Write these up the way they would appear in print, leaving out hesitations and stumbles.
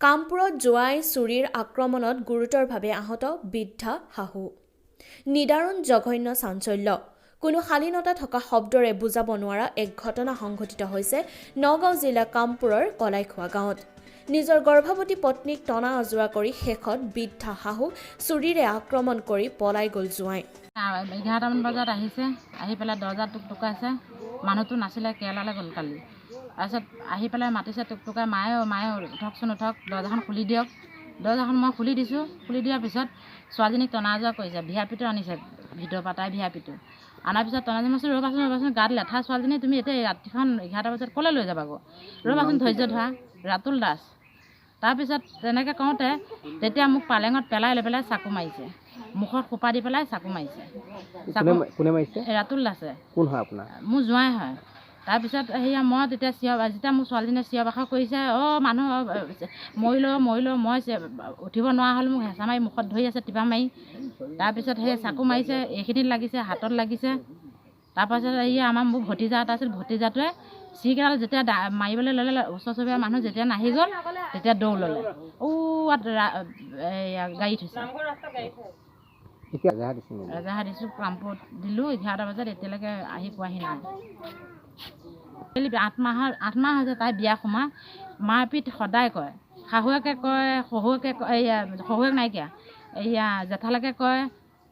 কামপুৰত জোঁৱাই চুৰিৰ আক্ৰমণত গুৰুতৰভাৱে আহত বৃদ্ধা শাহু। নিদাৰুণ জঘন্য চাঞ্চল্য। কোনো শালীনতা থকা শব্দৰে বুজাব নোৱাৰা এক ঘটনা সংঘটিত হৈছে নগাঁও জিলা কামপুৰৰ কলাইখোৱা গাঁৱত। নিজৰ গৰ্ভৱতী পত্নীক টনা আজোৰা কৰি শেষত বৃদ্ধা শাহুক চুৰিৰে আক্ৰমণ কৰি পলাই গ'ল জোঁৱাই। 11টামান বজাত আহিছে, আহি পেলাই দৰ্জা টুকটুকাইছে। মানুহটো নাছিলে, কেৰেলালৈ গ'ল কালি। তাৰপিছত আহি পেলাই মাতিছে টুকটুকাই, "মায়ে অ', মায়ে, উঠকচোন, উঠক, দৰ্জাখন খুলি দিয়ক।" দৰ্জাখন মই খুলি দিছোঁ। খুলি দিয়াৰ পিছত ছোৱালীজনীক টনা আজোৰা কৰিছে। ভি আই পিটো আনিছে ভিতৰৰ পৰা, তাই ভি আই পিটো অনাৰ পিছত টনা, মই কৈছোঁ, "ৰ'বাচোন, ৰ'বাচোন, গাত লেঠা ছোৱালীজনী তুমি এতিয়া ৰাতিখন 11টা বজাত ক'লৈ লৈ যাবাগৈ? ৰ'বাচোন, ধৈৰ্য ধৰা।" ৰাতুল দাস। তাৰপিছত তেনেকৈ কওঁতে তেতিয়া মোক পালেঙত পেলাই লৈ পেলাই চাকু মাৰিছে, মুখত সোপা দি পেলাই চাকু মাৰিছে। চাকু কোনে মাৰিছে? ৰাতুল দাসে। কোন হয় আপোনাৰ? মোৰ জোঁৱাই হয়। তাৰপিছত সেয়া মই তেতিয়া চিঞৰ, যেতিয়া মোৰ ছোৱালীজনীয়ে চিঞৰ বাখৰ কৰিছে, "অ' মানুহ, মৰিলোঁ, মৰিলোঁ," মই উঠিব নোৱাৰা হ'লো। মোক হেঁচা মাৰি মুখত ধৰি আছে টিপা মাৰি। তাৰপিছত সেই চাকু মাৰিছে, এইখিনিত লাগিছে, হাতত লাগিছে। তাৰপাছত এই আমাৰ মোৰ ভতিজা এটা আছিল, ভতিজাটোৱে চিৰিকেইডাল যেতিয়া মাৰিবলৈ ল'লে, ওচৰ চুবুৰীয়া মানুহ যেতিয়া নাহি গ'ল, তেতিয়া দৌৰ ল'লে। ঔৱাত এইয়া গাড়ী থৈছে। এতিয়া এজাহাৰ দিছে নেকি? এজাহাৰ দিছোঁ, কামপুৰত দিলোঁ 11টা বজাত। এতিয়ালৈকে আহি পোৱাহি নাই। 8 মাহৰ, 8 মাহ হৈছে তাই বিয়া সোমোৱা। মাৰপিট সদায় কৰে। শাহুৱেকে কয়, শহুৱেকে কয়, এইয়া শহুৱেক নাইকিয়া, এইয়া জেঠালেকে কয়।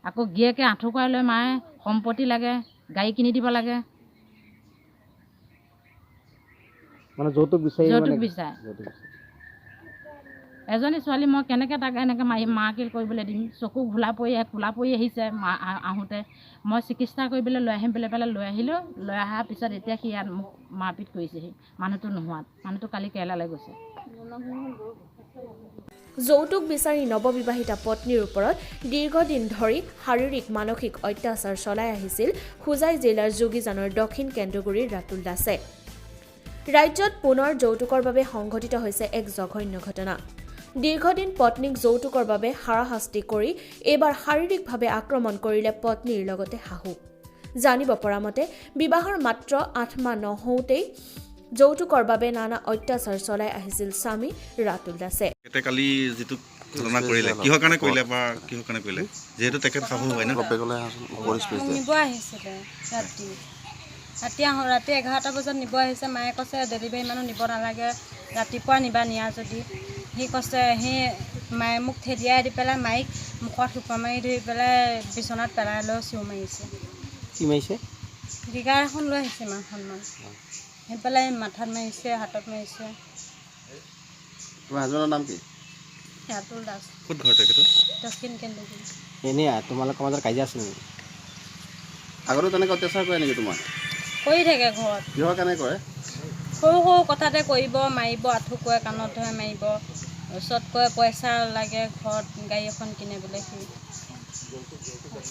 আকৌ গিৰিয়েকে আঁঠু কঢ়াই লৈ মাৰে, সম্পত্তি লাগে, গাড়ী কিনি দিব লাগে। মানে যৌতুক বিচাৰি? যৌতুক মানে বিচাৰে। যৌতুক বিচাৰে। এজনী ছোৱালী, মই কেনেকৈ তাক এনেকৈ মাৰি মাৰকিল কৰিবলৈ দিম? চকু ঘোলা পৰি কোলা পৰি আহিছে। মা আহোঁতে মই চিকিৎসা কৰিবলৈ লৈ আহিম বুলি পেলাই লৈ আহিলোঁ। লৈ অহাৰ পিছত এতিয়া সি ইয়াত মোক মাৰপিট কৰিছেহি মানুহটো নোহোৱাত। মানুহটো কালি কেৰেলালৈ গৈছে। যৌতুক বিচাৰি নৱবিবাহিতা পত্নীৰ ওপৰত দীৰ্ঘদিন ধৰি শাৰীৰিক, মানসিক অত্যাচাৰ চলাই আহিছিল হোজাই জিলাৰ যোগীজানৰ দক্ষিণ কেন্দুগুৰিৰ ৰাতুল দাসে। ৰাজ্যত পুনৰ যৌতুকৰ বাবে সংঘটিত হৈছে এক জঘন্য ঘটনা। দীৰ্ঘদিন পত্নীক যৌতুকৰ বাবে হাৰাশাস্তি কৰি এইবাৰ শাৰীৰিকভাৱে আক্ৰমণ কৰিলে পত্নীৰ লগতে শাহুক। জানিব পৰা মতে, বিবাহৰ মাত্ৰ 8 মাহ নহওঁতেই যৌতুকৰ বাবে নানা অত্যাচাৰ চলাই আহিছিল স্বামী ৰাতুল দাসে। তেখেতে কালি যিটো ঘটনা কৰিলে, কিহৰ কাৰণে কৰিলে বা কিহৰ কাৰণে কৰিলে, যিহেতু তেখেত শাহু হয় ন? অলপ বেগলৈ আহাচোন, ওপৰ স্পেচ মোক দে। নিব আহিছিলে ৰাতি। ৰাতি আহোঁ, ৰাতি 11টা বজাত নিব আহিছে। মায়ে কৈছে, "ডেলিভাৰী মানুহ নিব নালাগে, ৰাতিপুৱা নিবা নিয়া যদি।" সি কৈছে, সি মায়ে মোক ঠেলিয়াই দি পেলাই মাইক মুখত সোপা মাৰি ধৰি পেলাই বিচনাত পেলাই লৈ চোৰ মাৰিছে। কি মাৰিছে? ডিগাৰ এখন লৈ আহিছে ইমানখনমান, সেই পেলাই মাথাত মাৰিছে, হাতত মাৰিছে। তোমাৰ হাজবেণ্ডৰ নাম কি? ৰাতুল দাস। ক'ত ঘৰ তেখেতৰ? দক্ষিণ কেন্দুগুৰি। এনেই তোমালোকৰ মাজত কাজিয়া আছিল নেকি? আগতে তেনেকৈ অত্যাচাৰ কৰে নেকি তোমাক? কৰি থাকে ঘৰত। কিহৰ কাৰণে কৰে? সৰু সৰু কথাতে কৰিব, মাৰিব, আঁঠু কয়, কাণত ধৰে মাৰিব। ওচৰত কয়, পইচা লাগে, ঘৰত গাড়ী এখন কিনে বোলে সি।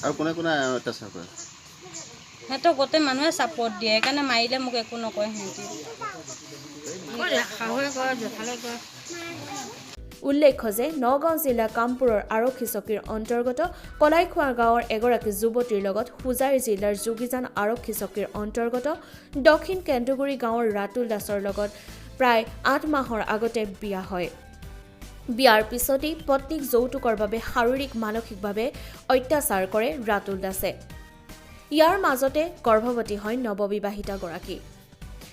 আৰু কোনে কোনে অত্যাচাৰ কৰে? সিহঁতক গোটেই মানুহে ছাপৰ্ট দিয়ে, সেইকাৰণে মাৰিলে মোক একো নকয় সিহঁতি। শাহুৱে কয়, জেঠালে কয়। উল্লেখ্য যে নগাঁও জিলা কামপুৰৰ আৰক্ষী চকীৰ অন্তৰ্গত কলাইখোৱা গাঁৱৰ এগৰাকী যুৱতীৰ লগত হোজাই জিলাৰ যোগীজান আৰক্ষী চকীৰ অন্তৰ্গত দক্ষিণ কেন্দুগুৰি গাঁৱৰ ৰাতুল দাসৰ লগত প্ৰায় 8 মাহৰ আগতে বিয়া হয়। বিয়াৰ পিছতেই পত্নীক যৌতুকৰ বাবে শাৰীৰিক, মানসিকভাৱে অত্যাচাৰ কৰে ৰাতুল দাসে। ইয়াৰ মাজতে গৰ্ভৱতী হয় নৱবিবাহিতাগৰাকী।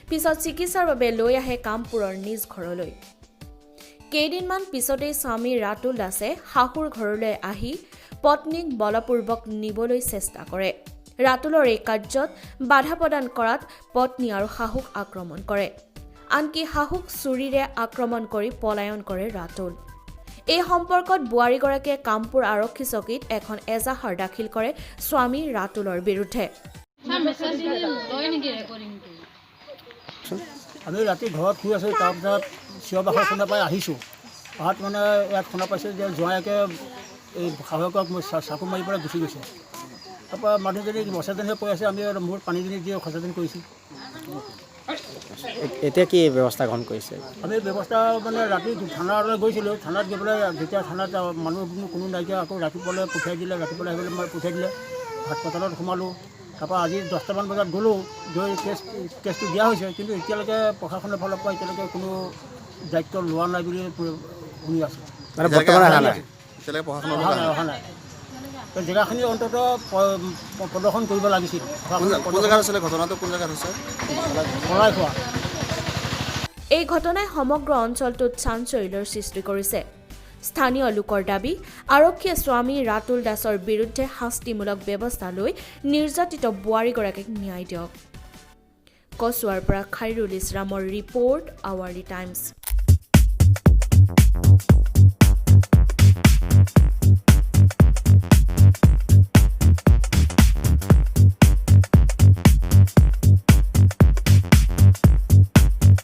পিছত চিকিৎসাৰ বাবে লৈ আহে কামপুৰৰ নিজ ঘৰলৈ। কেইদিনমান পিছতেই স্বামী ৰাতুল দাসে শাহুৰ ঘৰলৈ আহি পত্নীক বলপূৰ্বক নিবলৈ চেষ্টা কৰে। ৰাতুলৰ এই কাৰ্যত বাধা প্ৰদান কৰাত পত্নী আৰু শাহুক আক্ৰমণ কৰে। আনকি শাহুক চুৰিৰে আক্ৰমণ কৰি পলায়ন কৰে ৰাতুল। এই সম্পৰ্কত বোৱাৰীগৰাকীয়ে কামপুৰ আৰক্ষী চকীত এখন এজাহাৰ দাখিল কৰে স্বামী ৰাতুলৰ বিৰুদ্ধে। নেকি ৰেকৰ্ডিংটো? আমি ৰাতি ঘৰত শুই আছোঁ। তাৰপিছত চিঞৰ বাখৰ শুনা পাই আহিছোঁ। অহাত মানে ইয়াত শুনা পাইছোঁ যে জোঁৱায়েকে এই শাহুৱেকক মই চাকু মাৰি পেলাই গুচি গৈছে। তাৰপৰা মানুহজনীক অচেতন হৈ পৰি আছে। আমি মূৰত পানী দুনি দি সচেতন কৰিছোঁ। এতিয়া কি ব্যৱস্থা গ্ৰহণ কৰিছে? আমি ব্যৱস্থা মানে ৰাতি থানালৈ গৈছিলোঁ। থানাত গৈ পেলাই যেতিয়া থানাত মানুহ কোনো নাইকিয়া, আকৌ ৰাতিপুৱালৈ পঠিয়াই দিলে। ৰাতিপুৱালৈ আহিবলৈ মই পঠিয়াই দিলে। হাস্পতালত সোমালোঁ। তাৰপৰা আজি 10টামান বজাত গ'লোঁ, গৈ কেছটো দিয়া হৈছে। কিন্তু এতিয়ালৈকে প্ৰশাসনৰ ফালৰ পৰা এতিয়ালৈকে কোনো দায়িত্ব লোৱা নাই বুলি শুনি আছোঁ। মানে বৰ্তমান অহা নাই? এতিয়ালৈকে প্ৰশাসনৰ অহা নাই, অহা নাই। তো জেগাখিনি অন্ততঃ প্ৰদৰ্শন কৰিব লাগিছিল। কোন জেগাত আছিলে ঘটনাটো, কোন জেগাত হৈছে? কলাই খোৱা। এই ঘটনাই সমগ্ৰ অঞ্চলটোত চাঞ্চল্যৰ সৃষ্টি কৰিছে। স্থানীয় লোকৰ দাবী, আৰক্ষীয়ে স্বামী ৰাতুল দাসৰ বিৰুদ্ধে শাস্তিমূলক ব্যৱস্থা লৈ নিৰ্যাতিত বোৱাৰীগৰাকীক ন্যায় দিয়ক। কচুৱাৰ পৰা খাইৰুল ইছলামৰ ৰিপৰ্ট, আৱাৰী টাইমছ।